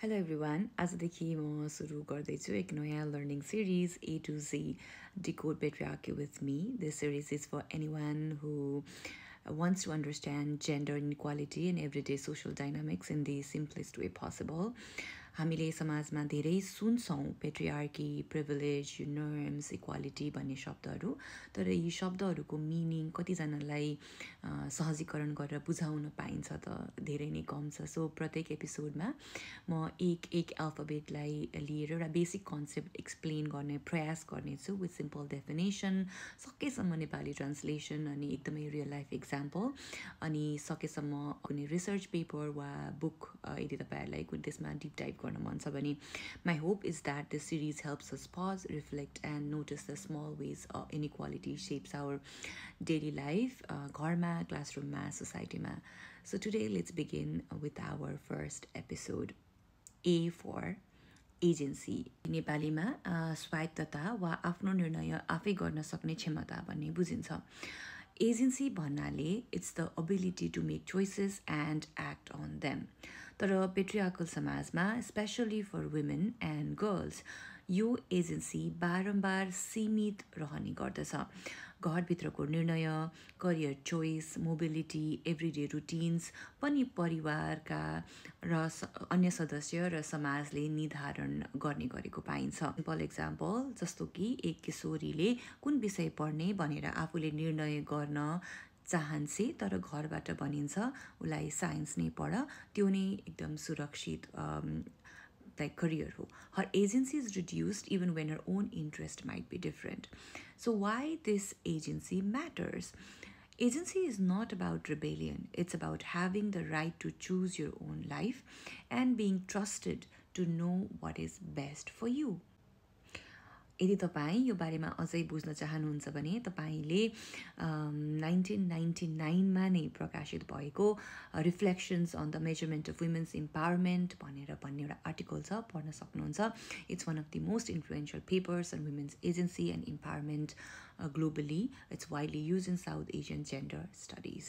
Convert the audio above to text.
Hello everyone आजदेखि म सुरु गर्दैछु एक नयाँ learning series A to Z Decode Patriarchy with me. This series is for anyone who wants to understand gender inequality and everyday social dynamics in the simplest way possible. हामीले समाजमा धेरै सुन्छौँ पेट्रिआर्की प्रिभिलेज नर्म्स इक्वालिटी भन्ने शब्दहरू तर यी शब्दहरूको meaning कतिजनालाई सहजीकरण गरेर बुझाउन पाइन्छ त धेरै नै कम छ सो प्रत्येक एपिसोडमा म एक अल्फाबेटलाई लिएर एउटा बेसिक कन्सेप्ट एक्सप्लेन गर्ने प्रयास गर्नेछु विथ सिम्पल डेफिनेसन सकेसम्म नेपाली ट्रान्सलेसन अनि एकदमै रियल लाइफ इक्जाम्पल अनि सकेसम्म कुनै रिसर्च पेपर वा बुक यदि तपाईँहरूलाई कुनै त्यसमा डिप डाइभ गर्न मन छ भने my hope is that this series helps us pause, reflect and notice the small ways inequality shapes our daily life, घरमा, क्लासरुममा, सोसाइटीमा. So today let's begin with our first episode. A for agency नेपालीमा स्वायत्तता वा आफ्नो निर्णय आफै गर्न सक्ने क्षमता भन्ने बुझिन्छ. एजेन्सी भन्नाले it's the ability to make choices and act on them. तर पेट्रिआर्कल समाजमा specially for women and girls यो एजेन्सी बारम्बार सीमित रहने गर्दछ. घरभित्रको निर्णय, career choice, mobility, everyday routines पनि परिवारका र अन्य सदस्य र समाजले निर्धारण गर्ने गरेको पाइन्छ. सिम्पल एक्जाम्पल जस्तो कि एक किशोरीले कुन विषय पढ्ने भनेर आफूले निर्णय गर्न चाहन्छे तर घरबाट भनिन्छ उसलाई साइन्स नै पढ, त्यो नै एकदम सुरक्षित like career ho. Her agency is reduced even when her own interest might be different. So why this agency matters? Agency is not about rebellion. It's about having the right to choose your own life and being trusted to know what is best for you. यदि तपाईँ यो बारेमा अझै बुझ्न चाहनुहुन्छ भने तपाईँले 1999मा नै प्रकाशित भएको reflections on the measurement of women's empowerment भन्ने एउटा आर्टिकल छ, पढ्न सक्नुहुन्छ. It's one of the most influential papers on women's agency and empowerment globally. It's widely use in South Asian gender studies.